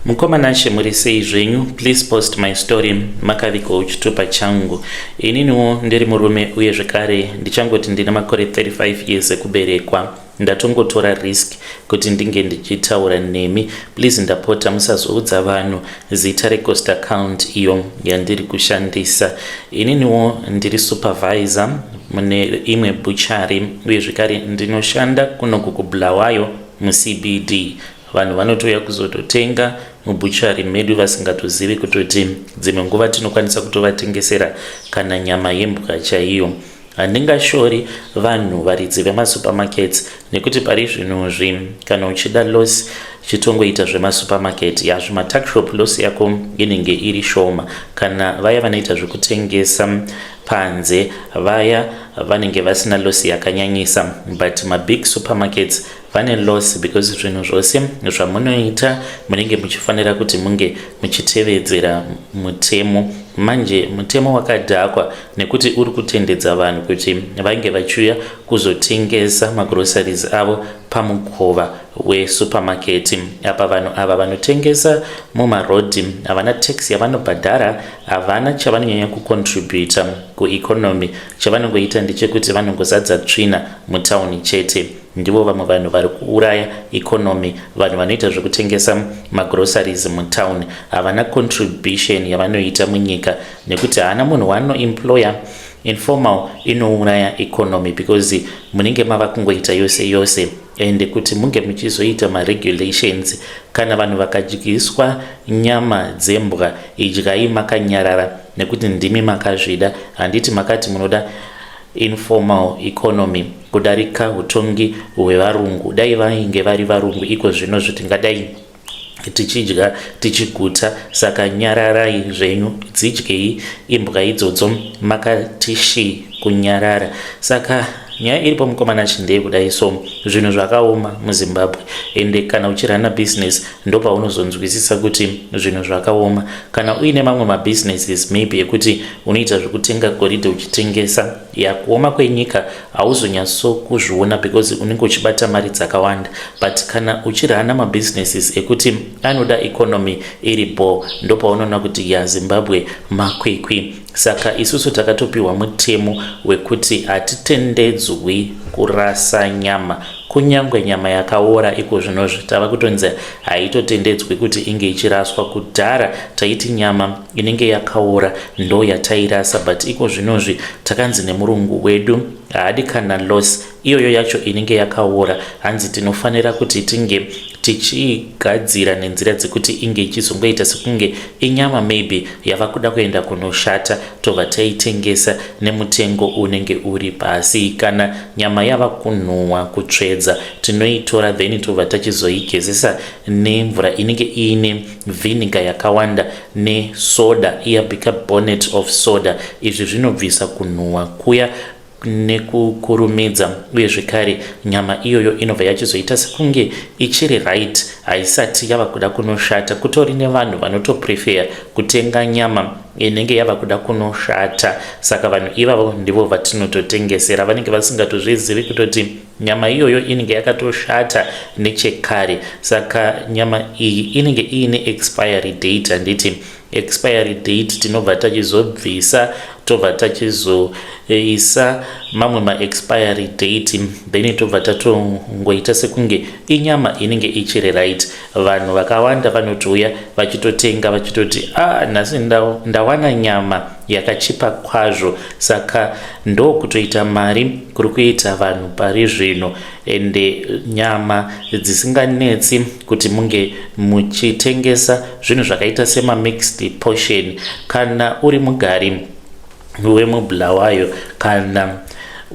Mukoma Nashe, muri sei zvenyu? Please post my story. Makavigawo chitupa changu. Ininiwo ndiri murume, uye zvekare ndichangoti ndine makore 35 years ekuberekwa. Ndatongotora risk kuti ndinge ndichitaura nemi. Please, ndapota, musazoudza vanhu zita reghost account iyo yandiri kushandisa. Ininiwo ndiri supervisor mune imwe butchery, uye zvekare ndinoshanda kunoku kuBulawayo muCBD. Vanhu vanotouya kuzototenga mubutchery medu vasingatozivi kutoti dzimwe nguva tinokwanisa kutovatengesera kana nyama yembwa chaiyo. Handingashori vanhu varidzi vemasupermarkets, nekuti pari zvinhuzvi kana uchida loss, chitongoita zvemasupermarket yazvo. Matuckshop, loss yako inenge iri shoma. Kana vaya vanoita zvekutengesa panze, vaya vanenge vasina loss yakanyanyisa, but mabig supermarkets vane loss, because zvinhu zvose zvamunoita munenge muchifanira kuti munge muchitevedzera mutemo. Manje mutemo wakadhakwa, nekuti uri kutendedza vanhu kuti vange vachiuya kuzotengesa magroceries avo pamukova wesupermarket. Apa vanhu ava vanotengesa mumarodhi havana tax yavanobhadhara, havana chavanonyanya kucontributa kueconomy. Chavanongoita ndechekuti vanongozadza tsvina mutauni chete. Ndivo vamwe vanhu vari kuuraya economy. Vanhu vanoita zvekutengesa magroceries mutauni havana contribution yavanoita munyika, nekuti haana munhu waanoemploya. Informal inouraya economy because munenge mava kungoita yose yose, ende kuti munge muchizoita maregulations. Kana vanhu vakadyiswa nyama dzembwa, idyai makanyarara, nekuti ndimi makazvida. Handiti makati munoda informal economy kudarika utongi hwevarungu? Dai vainge vari varungu iko zvinozvo, tingadai tichidya tichiguta. Saka nyararai zvenyu, dzidyei imbwa idzodzo makatishi kunyarara. Saka nyaya iripo, mukomana, chindei kudai. So zvinhu zvakaoma muZimbabwe, ende kana uchirana business ndopaunozonzwisisa kuti zvinhu zvakaoma. Kana uine mamwe mabusinesses maybe ekuti unoita zvekutenga goridhe uchitengesa, yakuoma kwenyika hauzonyatsokuzviona because unenge uchibata mari dzakawanda. But kana uchirana mabusinesses ekuti anoda economy iri bo, ndopaunoona kuti yaZimbabwe makwikwi. Saka isusu takatopiwa mutemo wekuti hatitendedzwi kurasa nyama, kunyange nyama yakaora. Iko zvinozvi tava kutonzi haitotendedzwi kuti inge ichiraswa. Kudhara taiti nyama inenge yakaora ndo yatairasa, but iko zvinozvi takanzi nemurungu wedu haadi kana loss iyoyo yacho inenge yakaora. Hanzi tinofanira kuti tinge tichiigadzira nenzira dzekuti inge ichizongoita sekunge inyama maybe yava kuda kuenda kunoshata, tobva taitengesa nemutengo unenge uri pasi. Kana nyama yava kunhuhwa, kutsvedza, tinoitora, then tobva tachizoigezesa nemvura inenge iine vinegar yakawanda nesoda iya, bicarbonate of soda. Izvi zvinobvisa kunhuhwa kuya nekukurumidza, uye zvekare nyama iyoyo inobva yachizoita sekunge ichiri right, haisati yava kuda kunoshata. Kutori nevanhu vanotoprefer kutenga nyama inenge yava kuda kunoshata. Saka vanhu ivavo ndivo vatinototengesera. Vanenge vasingatozvizivi kutoti nyama iyoyo inenge yakatoshata nechekare. Saka nyama iyi inenge iine expiry date, handiti? Expiry date tinobva tachizobvisa, tobva tachizoisa mamwe maexpiry date, then tobva tatongoita sekunge inyama inenge ichiri right. Vanhu vakawanda vanotouya vachitotenga vachitoti, "A ah, nhasi ndawana nyama yakachipa kwazvo." Saka ndokutoita mari kuri kuita vanhu pari zvino. Ende nyama dzisinganetsi kuti munge muchitengesa zvinhu zvakaita semamixed portion. Kana uri mugari wemuBulawayo, kana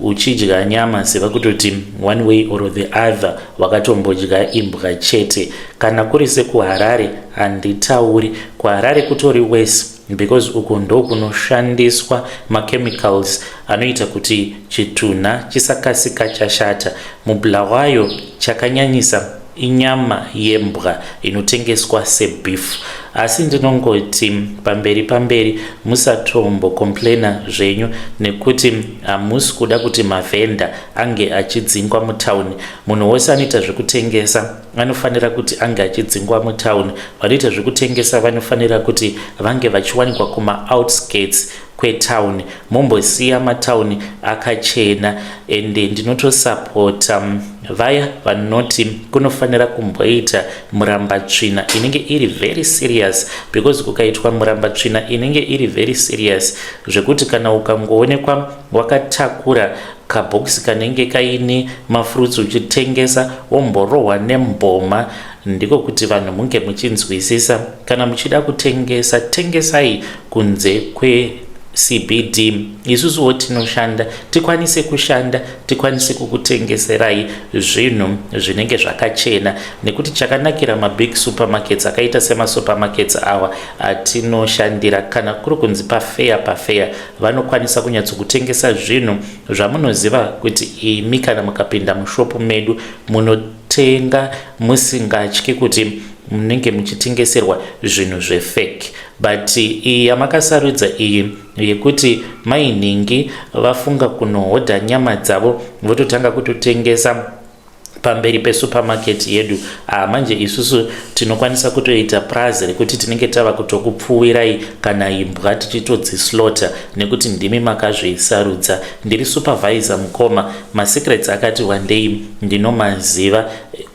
uchidya nyama, ziva kutoti one way or the other wakatombodya imbwa chete. Kana kuri sekuHarare, handitauri. KuHarare kutori worse, because uku ndokunoshandiswa machemicals anoita kuti chitunha chisakasika chashata. MuBulawayo chakanyanyisa. Inyama yembwa inotengeswa sebeef. Asi ndinongoti pamberi pamberi musatombo complainer zvenyu nekuti hamusi kuda kuti mavhenda ange achidzingwa mutown. Munhu wose anoita zvekutengesa anofanira kuti ange achidzingwa mutown. Vanoita zvekutengesa vanofanira kuti vange vachiwanikwa kuma outskirts kwetown mombosiya matown akachena ende ndinotosapota vaya vanoti kunofanira kumboita murambatsvina inenge iri very serious because kukaitwa murambatsvina inenge iri very serious zvekuti kana ukangoonekwa wakatakura kabhokisi kanenge kaine mafruits uchitengesa womborohwa nemboma. Ndiko kuti vanhu munge muchinzwisisa. Kana muchida kutengesa, tengesai kunze kweCBD. Isusuwo tinoshanda, tikwanise kushanda, tikwanise kukutengeserai zvinhu zvinenge zvakachena. Nekuti chakanakira mabig supermarkets akaita semasupermarkets awa atinoshandira, kana kuri kunzi pafeya pafeya, vanokwanisa kunyatsokutengesa zvinhu zvamunoziva kuti imi kana mukapinda mushopu medu munotenga musingatyi kuti munenge muchitengeserwa zvinhu zvefake. But iyi yamakasarudza iyi yekuti mainhingi vafunga kunohodha nyama dzavo vototanga kutotengesa pamberi pesupermarket yedu, ah, manje isusu tinokwanisa kutoita prazi rekuti tinenge tava kutokupfuwirai kana imbwa tichitodzislaughter nekuti ndimi makazvisarudza. Ndiri supervisor mukoma, masecrets akati wandei ndinomaziva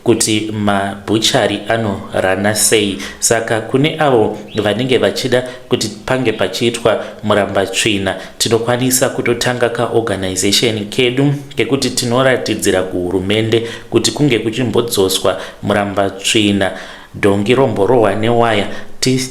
kuti mabhuchari anorana sei. Saka kune avo vanenge vachida kuti pange pachiitwa murambatsvina, tinokwanisa kutotanga kaorganization kedu kekuti tinoratidzira kuhurumende kuti kunge kuchimbodzoswa murambatsvina, dhongi romborohwa newaya,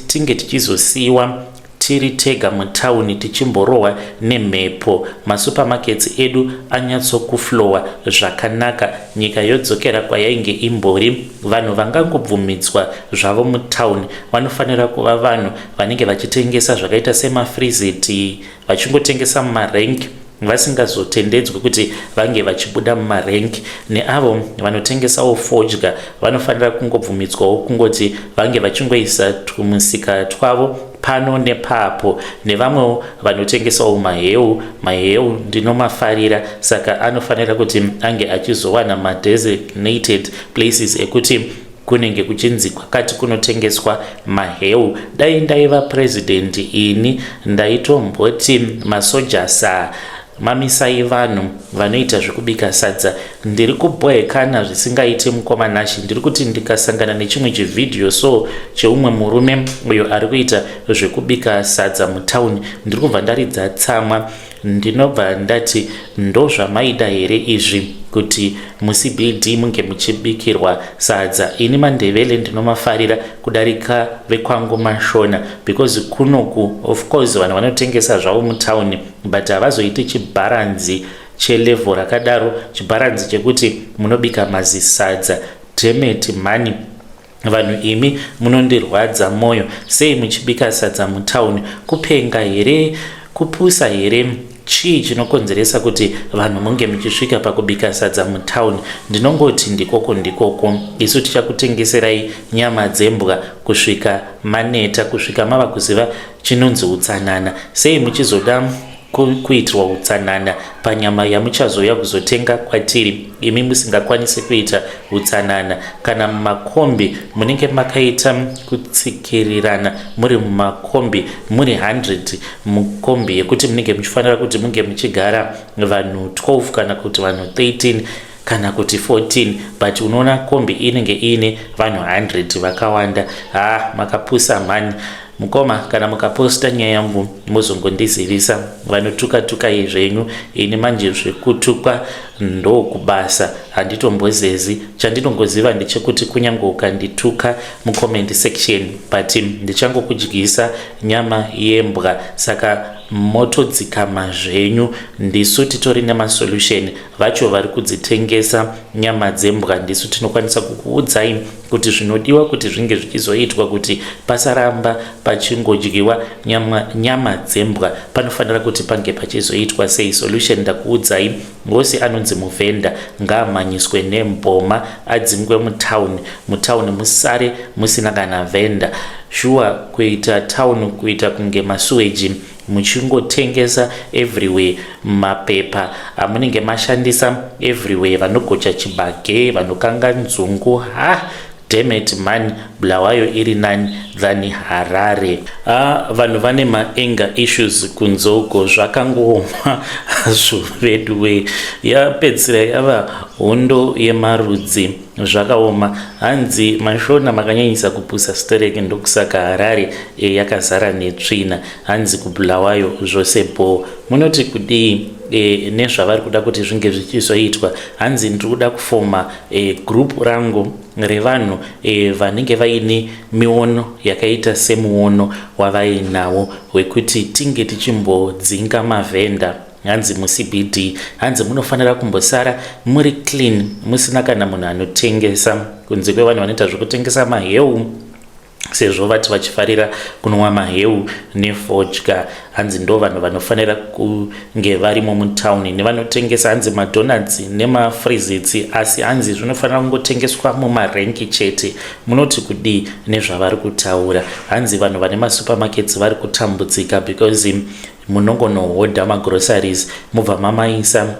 tinge tichizosiyiwa tiri tega mutauni tichimborohwa nemhepo, masupermarkets edu anyatsokuflowa zvakanaka, nyika yodzokera kwayainge imbori. Vanhu vangangobvumidzwa zvavo mutown vanofanira kuva vanhu vanenge vachitengesa zvakaita semafriziti, vachingotengesa mumarank, vasingazotendedzwi kuti vange vachibuda mumarank. Neavo vanotengesawo fodya vanofanira kungobvumidzwawo kungoti vange vachingoisa tumusika twavo pano nepapo. Nevamwewo vanotengesawo maheu, maheu ndinomafarira, saka anofanira kuti ange achizowana madesignated places ekuti kunenge kuchinzi kwakati kunotengeswa maheu. Dai ndaiva president ini ndaitomboti masoja saa mamisai vanhu vanoita zvekubika sadza. Ndiri kubhohekana zvisingaite mukoma Nashy. Ndiri kuti ndikasangana nechimwe chivhidhiyo so cheumwe murume uyo ari kuita zvekubika sadza mutown, ndiri kubva ndaridza tsamwa. Ndinobva ndati ndozvamaida here izvi kuti muCBD munge muchibikirwa sadza. Ini maNdebele ndinomafarira kudarika vekwangu maShona because kunoku of course vanhu vanotengesa zvavo mutown but havazoiti chibharanzi chelevel rakadaro, chibharanzi chekuti munobika mazisadza. Dhemeti mhani. Vanhu imi munondirwadza moyo sei muchibika sadza mutown kupenga here kupusa here chii chinokonzeresa kuti vanhu munge muchisvika pakubika sadza mutown ndinongoti ndikoko ndikoko isu tichakutengeserai nyama dzembwa kusvika maneta kusvika mava kuziva chinonzi utsanana sei muchizoda kuitirwa utsanana panyama yamuchazouya kuzotenga kwatiri imi musingakwanise kuita utsanana. Kana mumakombi munenge makaita kutsikirirana muri mumakombi muri 100 mukombi yekuti munenge muchifanira kuti munge muchigara vanhu 12 kana kuti vanhu 13 kana kuti 14, but unoona kombi inenge iine vanhu 100 vakawanda. Ha, makapusa mhani. Mukoma, kana mukaposta nyaya yangu mozongondizivisa. Vanotuka tukai zvenyu, ini manje zvekutukwa ndokubasa handitombozezi. Chandinongoziva ndechekuti kunyange ukandituka mucomment section but ndichangokudyisa nyama yembwa. Saka. Motodzikama zvenyu, ndisu titori nemasolution. Vacho vari kudzitengesa nyama dzembwa ndisu tinokwanisa kukuudzai kuti zvinodiwa kuti zvinge zvichizoitwa kuti pasaramba pachingodyiwa nyama, nyama dzembwa panofanira kuti pange pachizoitwa sei. Solution ndakuudzai. Wose anonzi muvhenda ngaamhanyiswe nemboma, adzingwe mutown. Mutown musare musina kana vhenda. Shuwa, kuita town kuita kunge masuweji, muchingotengesa everywhere, mapepa amunenge mashandisa everywhere, vanogocha chibage, vanokanga nzungu. Ha, dammit man, Bulawayo iri nani than Harare. Ah, vanhu vane maanger issues kunze uko, zvakangooma hazvo veduwe. Yapedzisira yava hondo yemarudzi, zvakaoma. Hanzi Mashona makanyanyisa kupusa stereke, ndokusaka Harare yakazara netsvina. Hanzi kuBulawayo zvose bo. Munoti kudii nezvavari kuda kuti zvinge zvichizoitwa? Hanzi ndiri kuda kufoma group rangu revanhu vanenge vaine miono yakaita semuono wavainawo wekuti tinge tichimbodzinga mavhenda. Hanzi muCBD, hanzi munofanira kumbosara muri clean, musina kana munhu anotengesa kunze kwevanhu vanoita zvekutengesa maheu, sezvo vati vachifarira kunwa maheu nefodya. Hanzi ndo vanhu vanofanira kunge varimo mutauni, nevanotengesa hanzi madonuts nemafreezits, asi hanzi zvinofanira kungotengeswa mumarenki chete. Munoti kudii nezvavari kutaura? Hanzi vanhu vane masupermarkets vari kutambudzika because munongonohodha magroceries, mubva mamaisa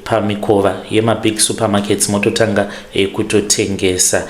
pamikova yemabig supermarkets, mototanga kutotengesa.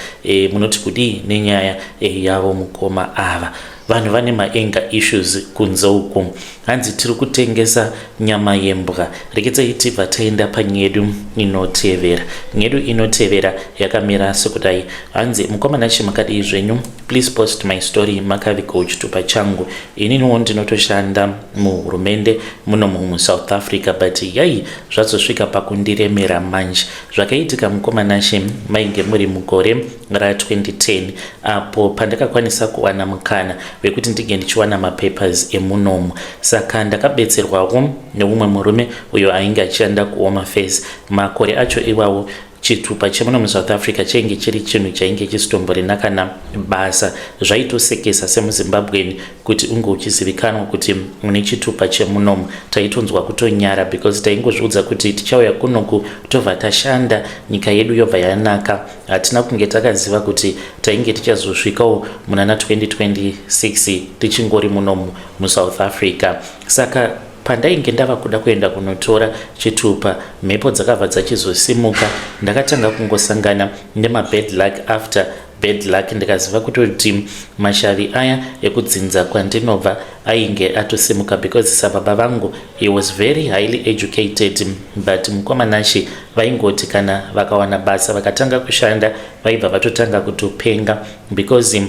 Munoti kudii nenyaya yavo mukoma ava? Vanhu vane maanger issues kunze uku. Hanzi tiri kutengesa nyama yembwa. Rekedzai tibva taenda panyedu inotevera. Nyedu inotevera yakamira sekudai. Hanzi, "Mukoma Nashe, makadii zvenyu? Please post my story, makavigawo chitupa changu. Ininiwo ndinotoshanda muhurumende munomu muSouth Africa, but yai zvazosvika pakundiremera manje. Zvakaitika, mukoma Nashe, mainge muri mugore ra2010 apo pandakakwanisa kuwana mukana wekuti ndinge ndichiwana mapapers emunomu. Saka ndakabetserwawo neumwe murume uyo ainge achienda kuHome Affairs. Makore acho iwawo chitupa chemuno muSouth Africa chainge chiri chinhu chainge chisitomborina kana basa. Zvaitosekesa semuZimbabweni kuti unge uchizivikanwa kuti une chitupa chemunomu. Taitonzwa kutonyara because taingozviudza kuti tichauya kunoku, tobva tashanda, nyika yedu yobva yanaka. Hatina kunge takaziva kuti tainge tichazosvikawo munana 2026 tichingori munomu muSouth Africa. Saka pandainge ndava kuda kuenda kunotora chitupa, mhepo dzakabva dzachizosimuka. Ndakatanga kungosangana nemabad luck after bad luck. Ndikaziva kutoti mashavi aya ekudzinza kwandinobva ainge atosimuka, because sababa vangu, he was very highly educated, but mukoma Nashe, vaingoti kana vakawana basa vakatanga kushanda, vaibva vatotanga kutopenga, because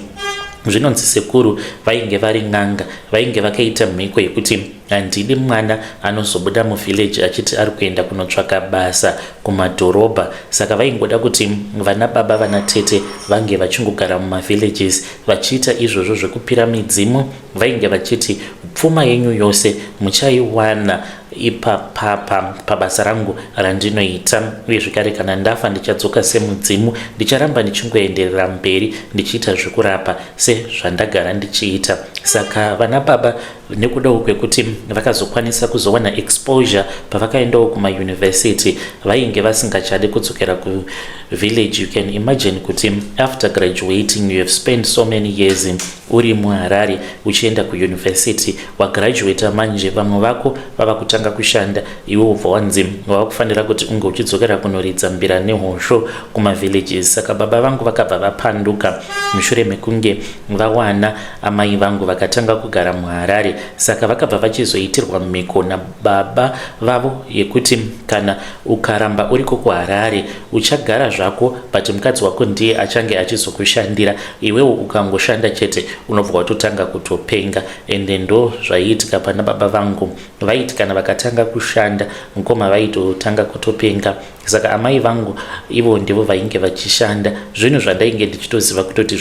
zvinonzi sekuru vainge vari n'anga, vainge vakaita mhiko yekuti handidi mwana anozobuda muvillage achiti ari kuenda kunotsvaka basa kumadhorobha. Saka vaingoda kuti vana baba, vana tete vange vachingogara mumavillages vachiita izvozvo zvekupira midzimu. Vainge vachiti pfuma yenyu yose muchaiwana ipapapa pabasa rangu randinoita, uye zvekare kana ndafa ndichadzoka semudzimu, ndicharamba ndichingoenderera mberi ndichiita zvekurapa sezvandagara ndichiita." Saka vana baba, nekudawo kwekuti vakazokwanisa kuzowana exposure pavakaendawo kumauniversity, vainge vasingachadi kudzokera kuvillage. You can imagine kuti after graduating, you have spent so many years uri muHarare uchienda kuuniversity, wagraduata, manje vamwe vako vava kutanga kushanda, iwe ubva wanzi wava kufanira kuti unge uchidzokera kunoridza mbira nehosho kumavillages. Saka baba vangu vakabva vapanduka mushure mekunge vawana amai vangu vakatanga kugara muHarare. Saka vakabva vachizoitirwa mhiko nababa vavo yekuti kana ukaramba uriko kuHarare, uchagara zvako, but mukadzi wako ndiye achange achizokushandira. Iwewo ukangoshanda chete, unobva watotanga kutopenga. Ende ndo zvaiitika pana baba vangu. Vaiti kana vakatanga kushanda, mukoma, vaitotanga kutopenga. Saka amai vangu ivo ndivo vainge vachishanda. Zvinhu zvandainge ndichitoziva kutoti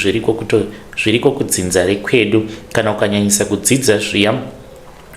zviriko kudzinza rekwedu, kana ukanyanyisa kudzidza zviya.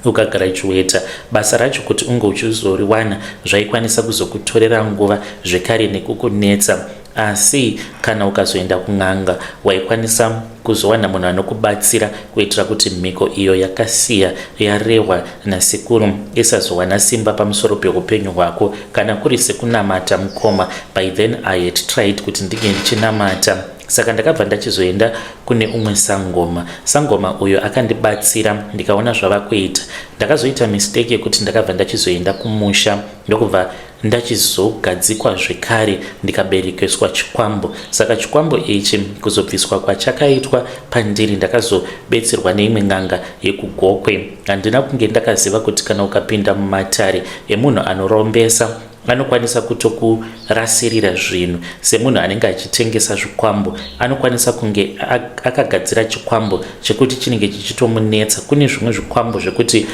Ukagraduata, basa racho kuti unge uchizoriwana zvaikwanisa kuzokutorera nguva zvekare nekukunetsa. Asi kana ukazoenda kun'anga, waikwanisa kuzowana munhu anokubatsira kuitira kuti mhiko iyo yakasiya yarehwa nasekuru isazowana simba pamusoro peupenyu hwako. Kana kuri sekunamata, mukoma, by then I had tried kuti ndinge ndichinamata. Saka ndakabva ndachizoenda kune umwe sangoma. Sangoma uyo akandibatsira, ndikaona zvava kuita. Ndakazoita mistake yekuti ndakabva ndachizoenda kumusha, ndokubva ndachizogadzikwa zvekare, ndikaberekeswa chikwambo. Saka chikwambo ichi kuzobviswa kwachakaitwa pandiri, ndakazobetserwa neimwe n'anga yekuGokwe. Handina kunge ndakaziva kuti kana ukapinda mumatare emunhu anorombesa, anokwanisa kutokurasirira zvinhu. Semunhu anenge achitengesa zvikwambo, anokwanisa kunge akagadzira chikwambo chekuti chinenge chichitomunetsa. Kune zvimwe zvikwambo zvekuti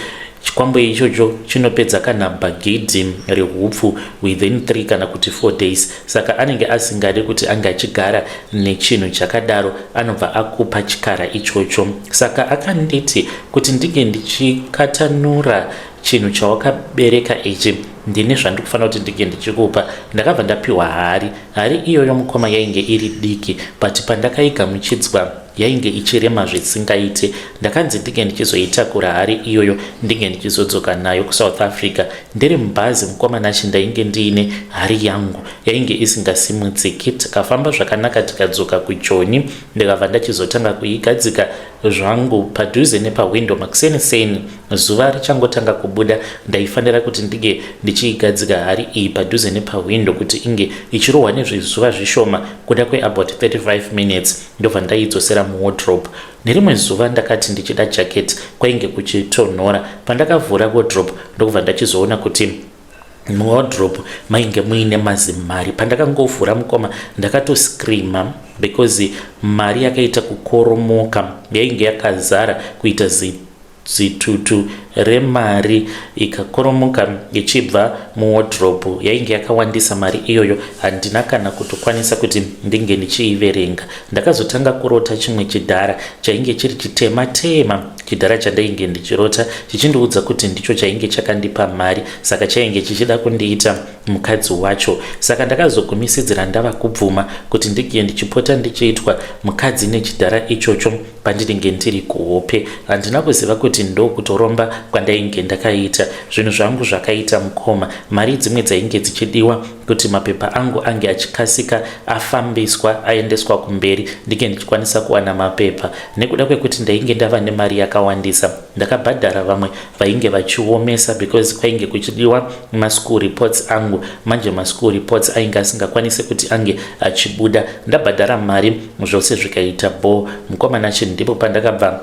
chikwambo ichocho chinopedza kana bhagidhi rehupfu within 3 kana kuti 4 days. Saka anenge asingadi kuti ange achigara nechinhu chakadaro, anobva akupa chikara ichocho. Saka akanditi kuti ndinge ndichikatanura chinhu chawakabereka ichi, ndine zvandiri kufanira kuti ndinge ndichikupa. Ndakabva ndapiwa hari. Hari iyoyo, mukoma, yainge iri diki, but pandakaigamuchidzwa yainge ichirema zvisingaite. Ndakanzi ndinge ndichizoitakura hari iyoyo, ndinge ndichizodzoka nayo kuSouth Africa. Ndiri mubhazi, mukoma Nashi, ndainge ndiine hari yangu yainge isingasimudziki. Tikafamba zvakanaka, tikadzoka kuJoni. Ndikabva ndachizotanga kuigadzika zvangu padhuze nepahwindo. Makuseni-seni, zuva richangotanga kubuda, ndaifanira kuti ndinge ndichiigadzika hari iyi padhuze nepahwindo kuti inge ichirohwa nezvezuva zvishoma, kuda kweabout 35 minutes, ndobva ndaidzosera muwardrobe. Nerimwe zuva ndakati ndichida jacket, kwainge kuchitonhora. Pandakavhura wardrobe, ndokubva ndachizoona kuti muwardrobe mainge muine mazimari. Pandakangovhura, mukoma, ndakatoscreama because mari yakaita kukoromoka, yainge yakazara kuita zitutu remari, ikakoromoka ichibva muwardrobe. Yainge yakawandisa mari iyoyo, handina kana kutokwanisa kuti ndinge ndichiiverenga. Ndakazotanga kurota chimwe chidhara chainge chiri chitema tema. Chidhara chandainge ndichirota chichindiudza kuti ndicho chainge chakandipa mari, saka chainge chichida kundiita mukadzi wacho. Saka ndakazogumisidzira ndava kubvuma kuti ndinge ndichipota ndichiitwa mukadzi nechidhara ichocho pandinenge ndiri kuhope. Handina kuziva kuti ndokutoromba kwandainge ndakaita. Zvinhu zvangu zvakaita, mukoma. Mari dzimwe dzainge dzichidiwa kuti mapepa angu ange achikasika afambiswa, aendeswa kumberi, ndinge ndichikwanisa kuwana mapepa. Nekuda kwekuti ndainge ndava nemari yakawandisa, ndakabhadhara vamwe vainge vachiomesa because kwainge kuchidiwa maschool reports angu. Manje maschool reports ainge asingakwanisi kuti ange achibuda. Ndabhadhara mari, zvose zvikaita bo, mukoma Nashi, ndipo pandakabva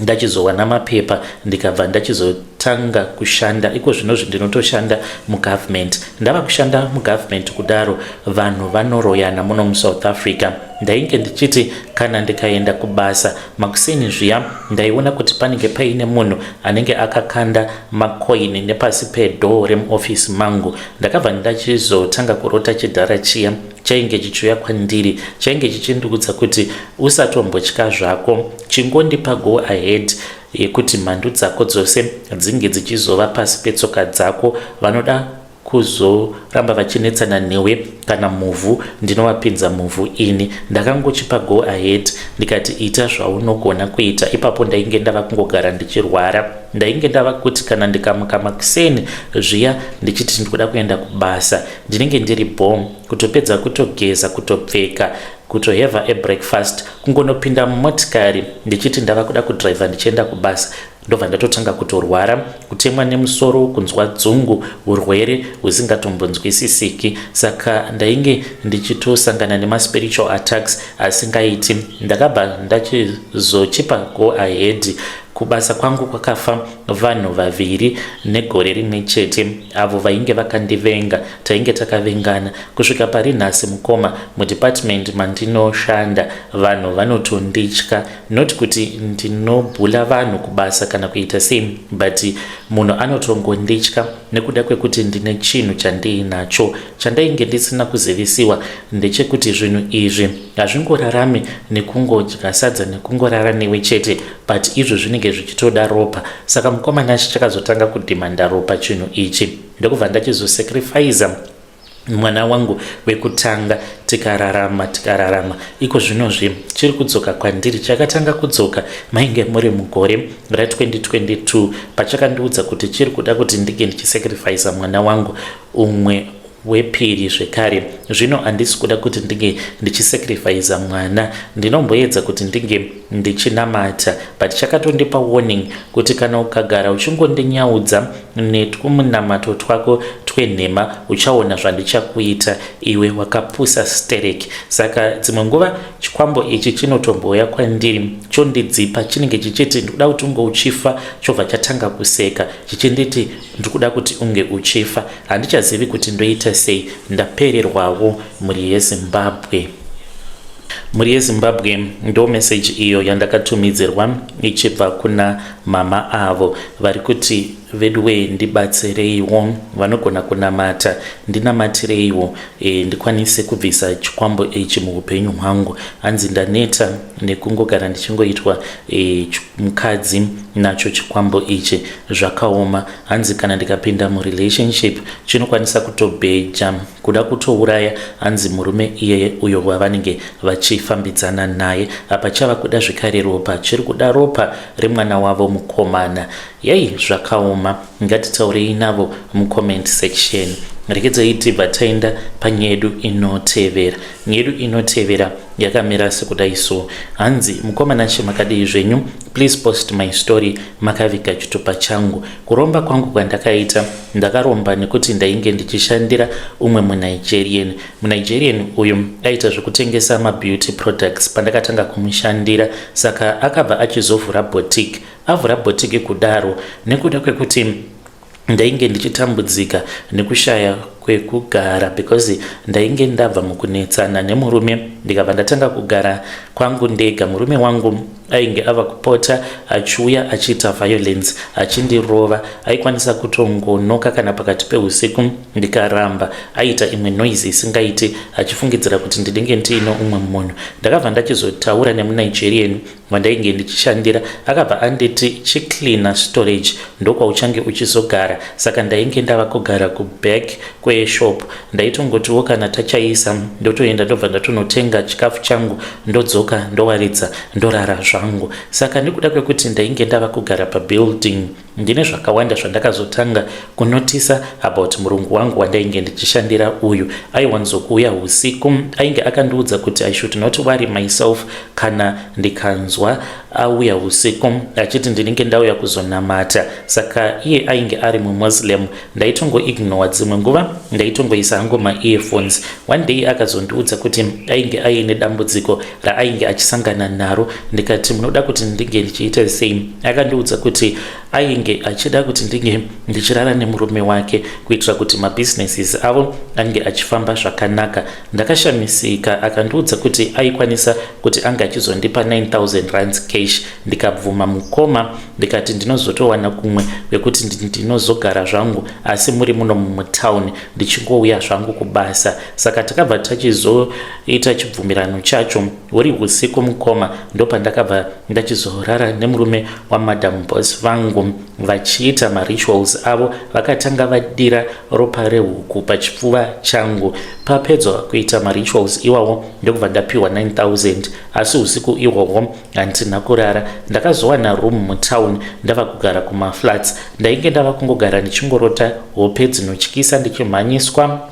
ndachizowana mapepa, ndikabva ndachizotanga kushanda. Iko zvinozvi ndinotoshanda mugovernment. Ndava kushanda mugovernment kudaro, vanhu vanoroyana muno muSouth Africa. Ndainge ndichiti kana ndikaenda kubasa makuseni zviya, ndaiona kuti panenge paine munhu anenge akakanda makoini nepasi pedoor remuofisi mangu. Ndakabva ndachizotanga kurota chidhara chiya chainge chichiuya kwandiri, chainge chichindiudza kuti, "Usatombotya zvako, chingondipa go ahead yekuti mhandu dzako dzose dzinge dzichizova pasi petsoka dzako. Vanoda kuzoramba vachinetsana newe, kana muvhu ndinovapinza muvhu ini." Ndakangochipa go ahead, ndikati, "Ita zvaunogona kuita." Ipapo ndainge ndava kungogara ndichirwara. Ndainge ndava kuti kana ndikamuka makuseni zviya ndichiti ndikuda kuenda kubasa, ndinenge ndiri bom, kutopedza kutogeza, kutopfeka, kutohave a breakfast, kungonopinda mumotikari ndichiti ndava kuda kudhiraivha ndichienda kubasa, ndobva ndatotanga kutorwara, kutemwa nemusoro, kunzwa dzungu, urwere husingatombonzwisisiki. Saka ndainge ndichitosangana nemaspiritual attacks asingaiti. Ndakabva ndachizochipa go ahead. Kubasa kwangu kwakafa vanhu vaviri negore rimwe chete, avo vainge vakandivenga. Tainge takavengana kusvika pari nhasi, mukoma. Mudepartment mandinoshanda vanhu vanotonditya, not kuti ndinobhula vanhu kubasa kana kuita sei, but munhu anotongonditya nekuda kwekuti ndine chinhu chandiinacho. Chandainge ndisina kuzivisiwa ndechekuti zvinhu izvi hazvingorarami nekungodya sadza nekungorara newe chete, but izvo zvinenge zvichitoda ropa. Saka mukoma Nashe, chakazotanga kudhimanda ropa chinhu ichi, ndokubva ndachizosacrifica mwana wangu wekutanga. Tikararama, tikararama. Iko zvinozvi chiri kudzoka kwandiri. Chakatanga kudzoka mainge muri mugore ra2022, pachakandiudza kuti chiri kuda kuti ndinge ndichisacrifica mwana wangu umwe wepiri zvekare. Zvino handisi kuda kuti ndinge ndichisacrifica mwana. Ndinomboedza kuti ndinge ndichinamata, but chakatondipa warning kuti kana ukagara uchingondinyaudza netwumunamato twako twenhema, uchaona zvandichakuita iwe, wakapusa sterek. Saka dzimwe nguva chikwambo ichi chinotombouya kwandiri chondidzipa. Chinenge chichiti, "Ndikuda kuti unge uchifa." Chobva chatanga kuseka chichinditi, "Ndikuda kuti unge uchifa." Handichazivi kuti ndoita sei, ndapererwawo, mhuri yeZimbabwe. Mhuri yeZimbabwe, ndo meseji iyo yandakatumidzirwa ichibva kuna mama avo vari kuti, "Veduwe, ndibatsereiwo, vanogona kunamata ndinamatireiwo, ndikwanise kubvisa chikwambo ichi muupenyu hwangu." Hanzi, "Ndaneta nekungogara ndichingoitwa mukadzi nacho chikwambo ichi, zvakaoma." Hanzi, "Kana ndikapinda murelationship chinokwanisa kutobheja kuda kutouraya." Hanzi murume iyeye uyo wavanenge vachifambidzana naye apa chava kuda zvekare ropa, chiri kuda ropa remwana wavo mukomana. Yei, zvakaoma. Ngatitaurei navo mucomment section. Rekedzai tibva taenda panyedu inotevera. Nyedu inotevera yakamira sekudai so. Hanzi, "Mukoma Nashe, makadii zvenyu? Please post my story, makaviga chitupa changu. Kuromba kwangu kwandakaita, ndakaromba nekuti ndainge ndichishandira umwe muNigerian. MuNigerian uyu aita zvekutengesa mabeauty products pandakatanga kumushandira. Saka akabva achizovhura boutique. Avhura boutique kudaro, nekuda kwekuti ndainge ndichitambudzika nekushaya kwekugara, because ndainge ndabva mukunetsana nemurume, ndikabva ndatanga kugara kwangu ndega. Murume wangu ainge ava kupota achiuya achiita violence, achindirova. Aikwanisa kutongonoka kana pakati peusiku, ndikaramba aita imwe noise isingaiti, achifungidzira kuti ndinenge ndiine umwe munhu. Ndakabva ndachizotaura nemuNigerian wandainge ndichishandira, akabva anditi, 'Chicleana storage, ndokwauchange uchizogara.' Saka ndainge ndava kugara kuback kweshop. Ndaitongotiwo kana tachaisa, ndotoenda, ndobva ndatonotenga chikafu changu, ndodzoka, ndowaridza, ndorara zvangu. Saka nekuda kwekuti ndainge ndava kugara pabuilding, ndine zvakawanda zvandakazotanga kunotisa about murungu wangu wandainge ndichishandira uyu. Aiwanzokuuya usiku. Ainge akandiudza kuti I should not worry myself kana ndikanzwa auya usiku, achiti ndinenge ndauya kuzonamata. Saka iye ainge ari muMuslim. Ndaitongoignore, dzimwe nguva ndaitongoisa hangu maearphones. One day akazondiudza kuti ainge aine dambudziko raainge achisangana naro. Ndikati, 'Munoda kuti ndinge ndichiita sei?' Akandiudza kuti ainge achida kuti ndinge ndichirara nemurume wake kuitira kuti mabusinesses avo ange achifamba zvakanaka. Ndakashamisika. Akandiudza kuti aikwanisa kuti ange achizondipa 9000 rands cash. Ndikabvuma, mukoma. Ndikati ndinozotowana kumwe kwekuti ndinozogara zvangu, asi muri muno mutauni, ndichingouya zvangu kubasa. Saka takabva tachizoita chibvumirano chacho. Huri usiku, mukoma, ndopandakabva ndachizorara nemurume wamadam boss vangu vachiita marituals avo. Vakatanga vadira ropa rehuku pachipfuva changu. Papedzwa kuita marituals iwawo, ndokubva ndapiwa 9000. Asi usiku ihwohwo handina kurara. Ndakazowana room mutown, ndava kugara kumaflats. Ndainge ndava kungogara ndichingorota hope dzinotyisa, ndichimhanyiswa,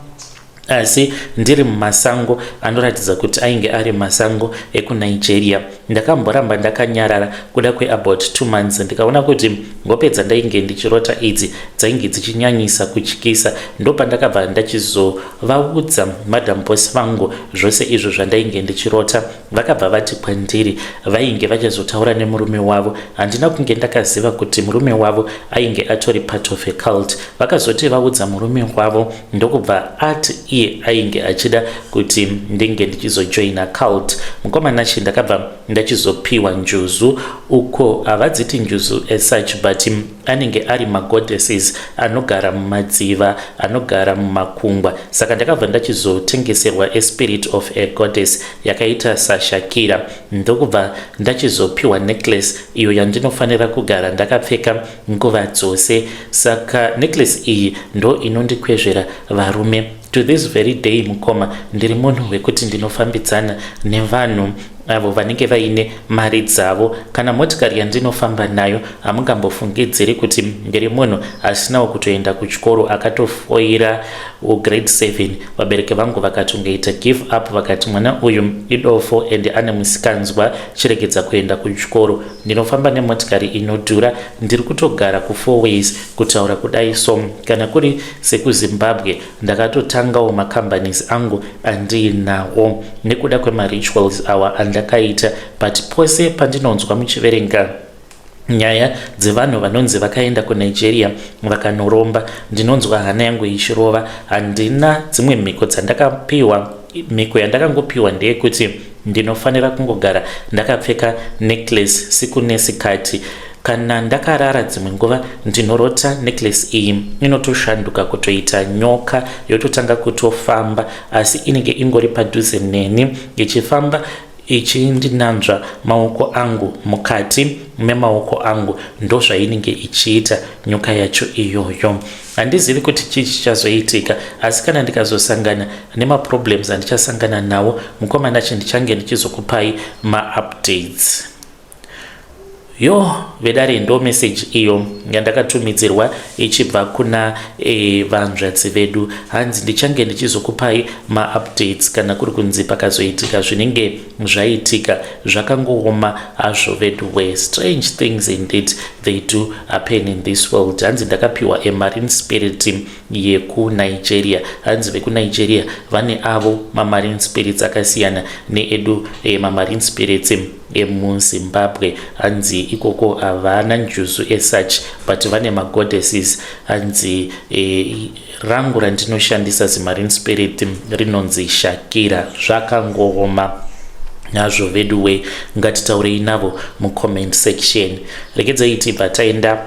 asi ndiri mumasango anoratidza kuti ainge ari masango ekuNigeria. Ndakamboramba ndakanyarara kuda kweabout 2 months. Ndikaona kuti hope dzandainge ndichirota idzi dzainge dzichinyanyisa kutyisa. Ndopandakabva ndachizovaudza madam boss vangu zvose izvo zvandainge ndichirota. Vakabva vati kwandiri vainge vachazotaura nemurume wavo. Handina kunge ndakaziva kuti murume wavo ainge atori part of a cult. Vakazoti vaudza murume wavo, ndokubva ati iye iye ainge achida kuti ndinge ndichizojoina cult. Mukoma Nashe, ndakabva ndachizopiwa njuzu. Uko havadziti njuzu as such, but anenge ari magoddesses anogara mumadziva, anogara mumakungwa. Saka ndakabva ndachizotengeserwa a spirit of a goddess yakaita saShakira, ndokubva ndachizopiwa necklace iyo yandinofanira kugara ndakapfeka nguva dzose. Saka necklace iyi ndo inondikwezvera varume to this very day. Mukoma, ndiri munhu wekuti ndinofambidzana nevanhu avo vanenge vaine mari dzavo. Kana motikari yandinofamba nayo, hamungambofungidziri kuti ndiri munhu asinawo kutoenda kuchikoro, akatofoira grade 7. Vabereki vangu vakatongoita give up, vakati mwana uyu idofo and ane musikanzwa, chiregedza kuenda kuchikoro. Ndinofamba nemotikari inodhura, ndiri kutogara kuFourways kutaura kudai. So kana kuri sekuZimbabwe, ndakatotangawo macompanies angu andiinawo nekuda kwemarituals awa andakaita. But pose pandinonzwa muchiverenga nyaya dzevanhu vanonzi vakaenda kuNigeria vakanoromba, ndinonzwa hana yangu ichirova. Handina dzimwe mhiko dzandakapiwa. Mhiko yandakangopiwa ndeyekuti ndinofanira kungogara ndakapfeka necklace siku nesikati. Kana ndakarara, dzimwe nguva ndinorota necklace iyi inotoshanduka kutoita nyoka, yototanga kutofamba, asi inenge ingori padhuze neni, ichifamba ichindinanzva maoko angu, mukati memaoko angu. Ndozvainenge ichiita nyoka yacho iyoyo. Handizivi kuti chii chichazoitika, asi kana ndikazosangana nemaproblems andichasangana nawo, mukoma Nashe, ndichange ndichizokupai maupdates. Yo vedare, ndo message iyo yandakatumidzirwa ichibva kuna vanzvadzi vedu. Hanzi ndichange ndichizokupai maupdates kana kuri kunzi pakazoitika zvinenge zvaitika. Zvakangooma hazvo vedu we. Strange things indeed, they do happen in this world. Hanzi ndakapiwa amarine spirit yekuNigeria. Hanzi vekuNigeria vane avo mamarine spirits akasiyana needu mamarine spirits emuZimbabwe. Hanzi ikoko havana njuzu as such, but vane magoddesses. Hanzi rangu randinoshandisa zimarine spirit rinonzi Shakira. Zvakangooma nazvo vedu we. Ngatitaurei navo mucomment section. Regedzai tibva taenda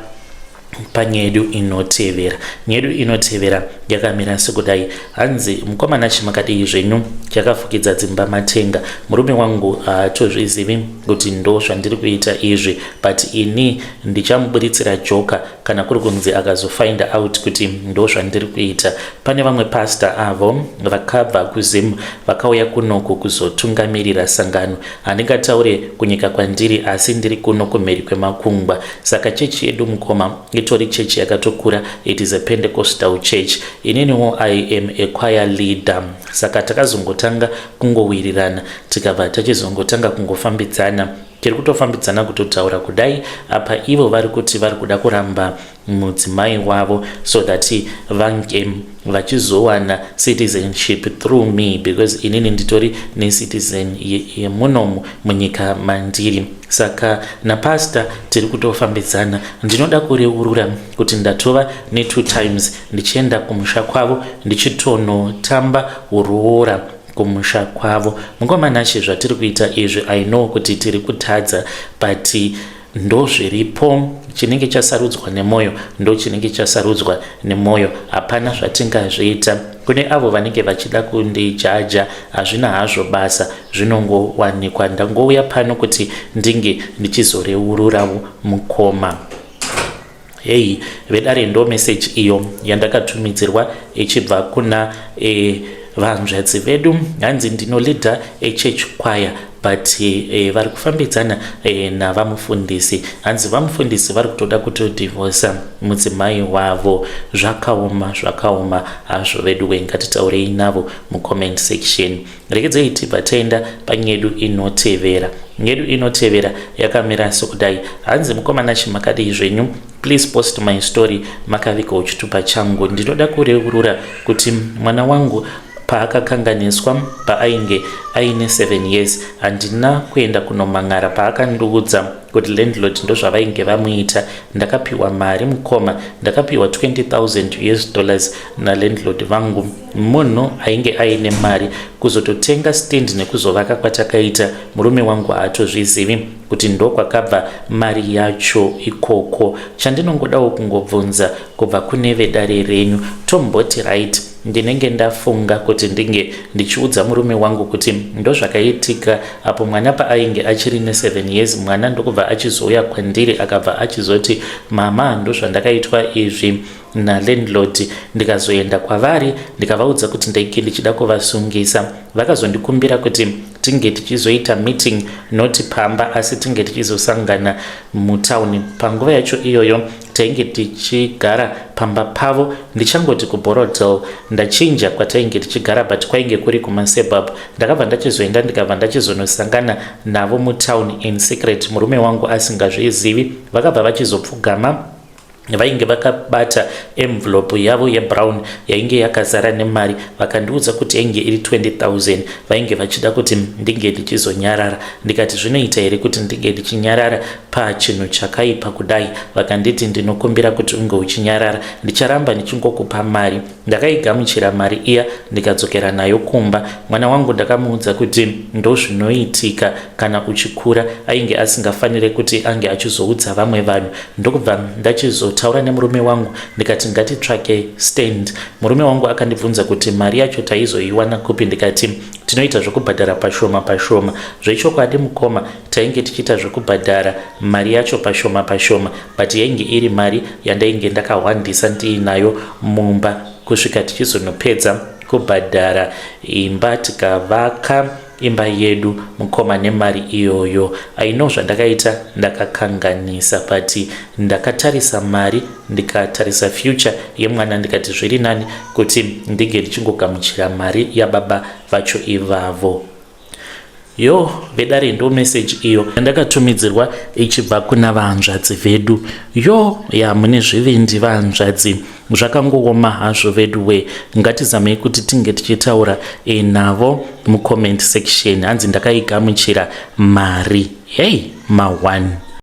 panyaya yedu inotevera. Nyaya yedu inotevera yakamira sekudai. Hanzi, "Mukoma Nashe, makadii zvenyu? Chakafukidza dzimba matenga. Murume wangu haatozvizivi kuti ndo zvandiri kuita izvi, but ini ndichamuburitsira joka kana kuri kunzi akazofind out kuti ndo zvandiri kuita. Pane vamwe pasta avo vakabva kuZim vakauya kunoku kuzotungamirira sangano. Handingataure kunyika kwandiri, asi ndiri kuno kumheri kwemakungwa. Saka chechi yedu, mukoma, itori chechi yakatokura. It is a Pentecostal church. Ininiwo I am a choir leader. Saka takazongotanga kungowirirana, tikabva tachizongotanga kungofambidzana. Tiri kutofambidzana kutotaura kudai apa. Ivo vari kuti vari kuda kuramba mudzimai wavo so that vange vachizowana citizenship through me, because inini nditori necitizen yemunomu munyika mandiri. Saka napasta tiri kutofambidzana. Ndinoda kureurura kuti ndatova netwo times ndichienda kumusha kwavo, ndichitonotamba uroora kumusha kwavo. Mukoma Nashe, zvatiri kuita izvi, I know kuti tiri kutadza, but ndo zviripo. Chinenge chasarudzwa nemwoyo ndo chinenge chasarudzwa nemwoyo, hapana zvatingazviita. Kune avo vanenge vachida kundijaja, hazvina hazvo basa, zvinongowanikwa. Ndangouya pano kuti ndinge ndichizoreururawo, mukoma." Hei vedare, ndo message iyo yandakatumidzirwa ichibva kuna vanzvadzi vedu. Hanzi ndinoleada echurch choir, but vari kufambidzana navamufundisi. Hanzi vamufundisi vari kutoda kutodivhosa mudzimai wavo. Zvakaoma, zvakaoma hazvo vedu we. Ngatitaurei navo mucomment section. Regedzei tibva taenda panyedu inotevera. Nyedu inotevera yakamira sokudai. Hanzi, "Mukoma Nashe, makadii zvenyu? Please post my story makavigawo chitupa changu. Ndinoda kureurura kuti mwana wangu Paakakanganiswa paainge aine 7 years, handina kuenda kunomang'ara. Paakandiudza kuti landlord ndozvavainge vamuita, ndakapiwa mari mukoma. Ndakapiwa 20,000 US dollars nalandlord vangu, munhu ainge aine mari. Kuzototenga stand nekuzovaka kwatakaita, murume wangu haatozvizivi kuti ndokwakabva mari yacho ikoko. Chandinongodawo kungobvunza kubva kune vedare renyu, tomboti right, ndinenge ndafunga kuti ndinge ndichiudza murume wangu kuti ndozvakaitika apo mwana paainge achiri ne7 years. Mwana ndokubva achizouya kwandiri, akabva achizoti, "Mama, ndozvandakaitwa izvi nalandlord." Ndikazoenda kwavari, ndikavaudza kuti ndainge ndichida kuvasungisa. Vakazondikumbira kuti tinge tichizoita meeting, not pamba, asi tinge tichizosangana mutauni. Panguva yacho iyoyo tainge tichigara pamba pavo, ndichangoti kuBorrowdale, ndachinja kwatainge tichigara, but kwainge kuri kumasuburb. Ndakabva ndachizoenda, ndikabva ndachizonosangana navo mutown in secret, murume wangu asingazvizivi. Vakabva vachizopfugama, vainge vakabata envelope yavo yebrown yainge yakazara nemari. Vakandiudza kuti yainge iri 20,000. Vainge vachida kuti ndinge ndichizonyarara. Ndikati, "Zvinoita here kuti ndinge ndichinyarara pachinhu chakaipa kudai?" Vakanditi, "Ndinokumbira kuti unge uchinyarara, ndicharamba ndichingokupa mari." Ndakaigamuchira mari iya, ndikadzokera nayo kumba. Mwana wangu ndakamuudza kuti ndozvinoitika kana uchikura. Ainge asingafaniri kuti ange achizoudza vamwe vanhu. Ndokubva ndachizotaura nemurume wangu, ndikati, "Ngatitsvake stand." Murume wangu akandibvunza kuti mari yacho taizoiwana kupi. Ndikati, "Tinoita zvekubhadhara pashoma pashoma." Zvechokwadi mukoma, tainge tichiita zvekubhadhara mari yacho pashoma pashoma, but yainge iri mari yandainge ndakahwandisa ndiinayo mumba kusvika tichizonopedza kubhadhara imba, tikavaka imba yedu mukoma nemari iyoyo. Aino zvandakaita, ndakakanganisa, but ndakatarisa mari, ndikatarisa future yemwana, ndikati zviri nani kuti ndinge ndichingogamuchira mari yababa vacho ivavo. Yo vedare, ndo meseji iyo yandakatumidzirwa ichibva kuna vahanzvadzi vedu. Yo ya, mune zvivindi vahanzvadzi. Zvakangooma hazvo vedu we. Ngatizamei kuti tinge tichitaura navo mucomment section. Hanzi, "Ndakaigamuchira mari." Hei, ma1.